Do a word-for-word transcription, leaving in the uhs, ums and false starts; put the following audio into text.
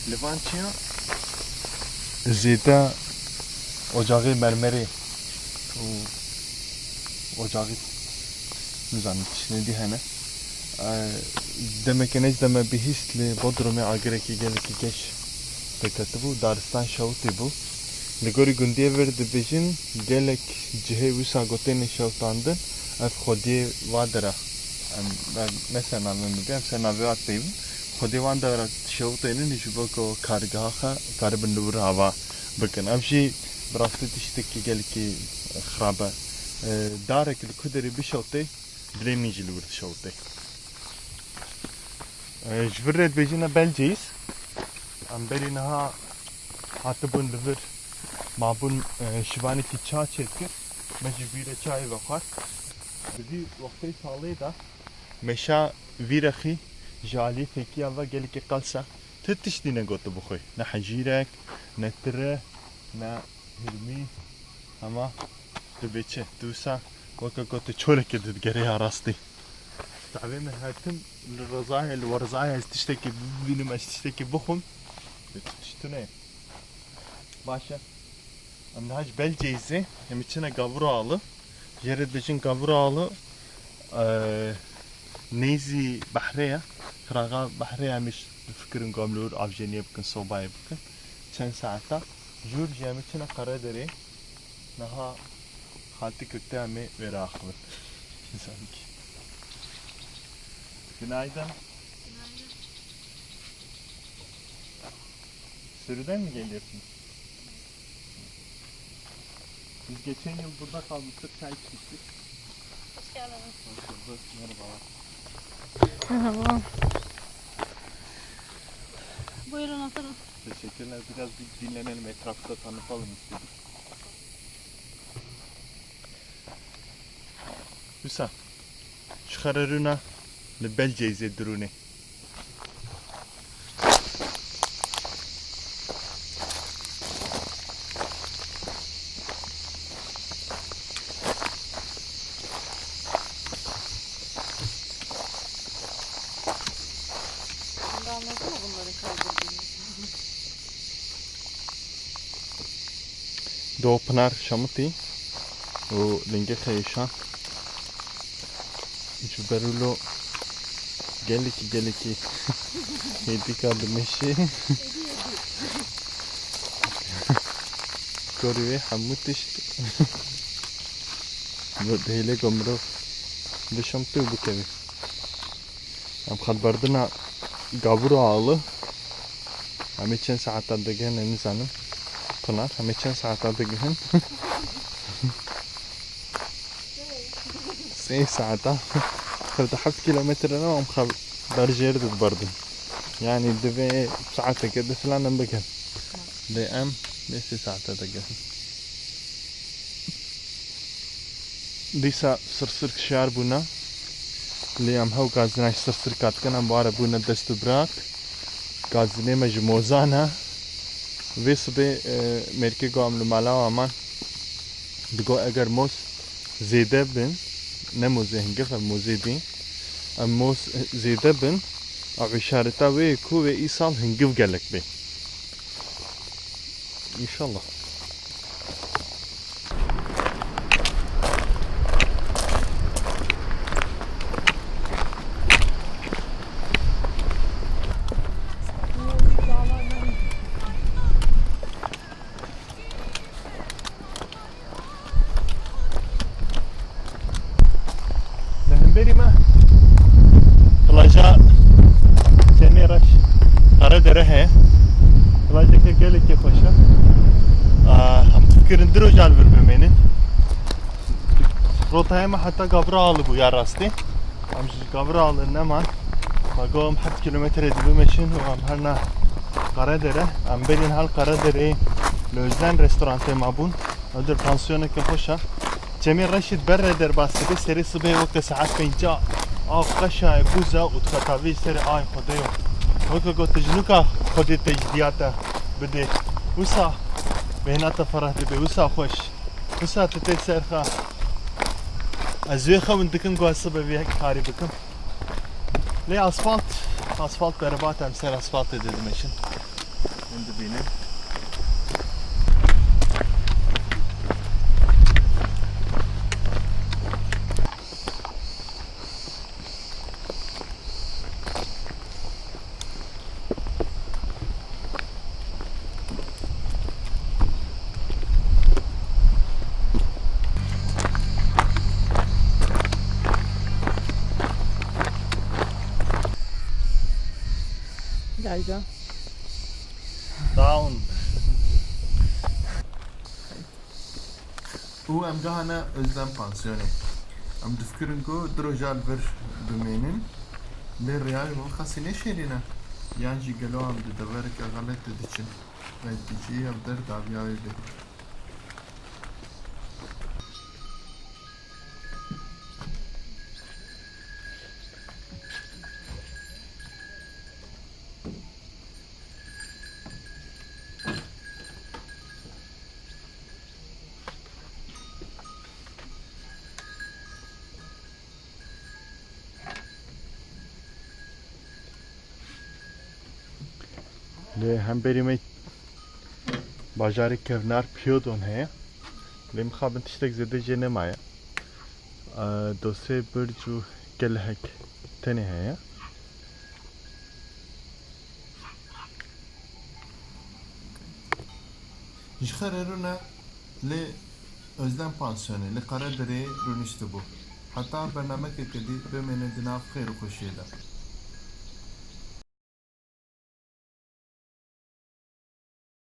Li van çiya zêde ocaxê mermerê û ocaxê, nizanim, tiştên dî hene. E, demeke ne ji deme bihîst li Bodrumê agirekî gelekî geş pêketibû, daristan şewitî bû. Li gorî gundiyê vir dibêjin, gelek cihê wisa ku têne şewitandin, ev xwediyê va dera. Em, em ne sernavê min bibê, em sernavê wa dipeyivin. Xwediyê wan dera şewitênin ji bo ku kargeha xwe karibin li wir ava bikin. Ev jî bi rastî tiştekî gelekî xirab e. E, darek li ku derê bişewitê, dilê min jî li wir dişewitê. E, ji vir re dibêjin ne Belceyîz. Em berî niha hatibûn li vir, mabûn, e, şivanekî ça çêdikir. Me ji vî re çayê vexwar. Bi vî wextê salê de meşa vî rexî ji aliyê fêkiya ve gelekî qels e. Ti tiştî negotibû xwe. Ne hecîrek, ne tire, ne hirmî. Hema tu bê çi? Tu wisa weke ku tu çolekê didigerê ya rastî. Tavê min her tim li rizayê, li werizayê ez tiştekî bibînim, ez tiştekî bixwim. Tu tişt tune. Baş e. Em niha ji Belceyîzê, em ê çine Gavuralı. Jê re dibêjin Gavuralı, e, nêzî behrê ye. Qiraxa behrê ye, em ê difikirin ku em li wir avjeniyê bikin, sobayê bikin. Çend saeta. Jûr jî em ê çine Qerederê. Niha xaltî kekte em ê wêre axivin. Sanki. Günaydın. Günaydın. Sürüden mi geliyorsunuz? Biz geçen yıl burada kalmıştık, çay içmiştik. Hoş geldiniz. Hoş bulduk, merhabalar. Merhaba. Buyurun, oturun. Teşekkürler. Biraz bir dinlenelim, etrafı da tanıtalım istedik. Wisa, ji Xererûna li Belceyîzê dirûnê. Şimdi anladın mı bunların kaydırdığını? Do Pinar Şamitî û Lingê Xeyişan ji ber wilo gelekî, gelekî hêdîka dimeşê. Korî wê hemû tişt dihêle ku mirov bişemtê û bikevê. Em xwe berdine Gavuralı. Em ê çend saeta digihin, em nizanin. Pinar, em ê çend saeta digihin? Sê saeta. Hevdeh heft kilometre ne, em xwe berjêr diberdin. Yani divê saeteke di filan em bikin. Lê em bê sê saeta digihin. Dîsa sirsirk şiyar bûne. Lê em hew gazina ji sirsirka dikin, em ware bûne dest û biraq. Gazinê me ji mozan e. Vê sibê, e, mêrkê got em li mala wan man. Digot eger moz zêde bin, ne mozê hingiv, ev mozê din. Em moz zêde bin, ev îşareta wê ye ku wê îsal hingiv gelek bê. Înşallah. Li hemberî me plaja Çemê Reş, Karadere heye. Plajeke gelekî xweş e. Aa, em difikirin du rojan vir bimênin. Rotaya me heta Gavuralı bû ya rastî. Em ji Gavuralı neman. Me got em heft kilometre dibimeşin û em herna Karadere. Em berîn hal Karaderê li Özden restorantê me bûn. Edir pansiyoneke xweş e. Çemê Reşîd ber re derbas dibe, serê sibê weke saet pênca av qeşa ye, bûz e û dixetavê ji serê ay Xwedê yo. Weke got tu ji nûka Xwedê tecdiyate bidê. Wisa bêhna te fereh dibe, wisa xweş. Wisa tu tê ser xwe. Ez wê xewin dikim ku ez sibe vê karî bikim. Lê asfalt, asfalt berbat, em ser asfaltê de dimeşin. Hûn dibînin. Gel can. Down. Û em gehane Özlem Pansiyonê. Em difikirin ku du roja li vir bimînin. Lê rêya wî xasî nêşêrîne. Yan jî gelo em di devereke xelet de diçin. Belkî jî ev der dawiya wê bê. Lê hemberî me bajarê kevnar Pyodon heye. Lê mixabin tiştek zêde jê nemaye. Eee, dosê birc û gelehek tenê heye. Ji xerê rûne lê Özlem Pansiyonê li Qeredirê rûniştibû. Heta bernamekeke dî bimêne di nav xêr û xweşiyê de.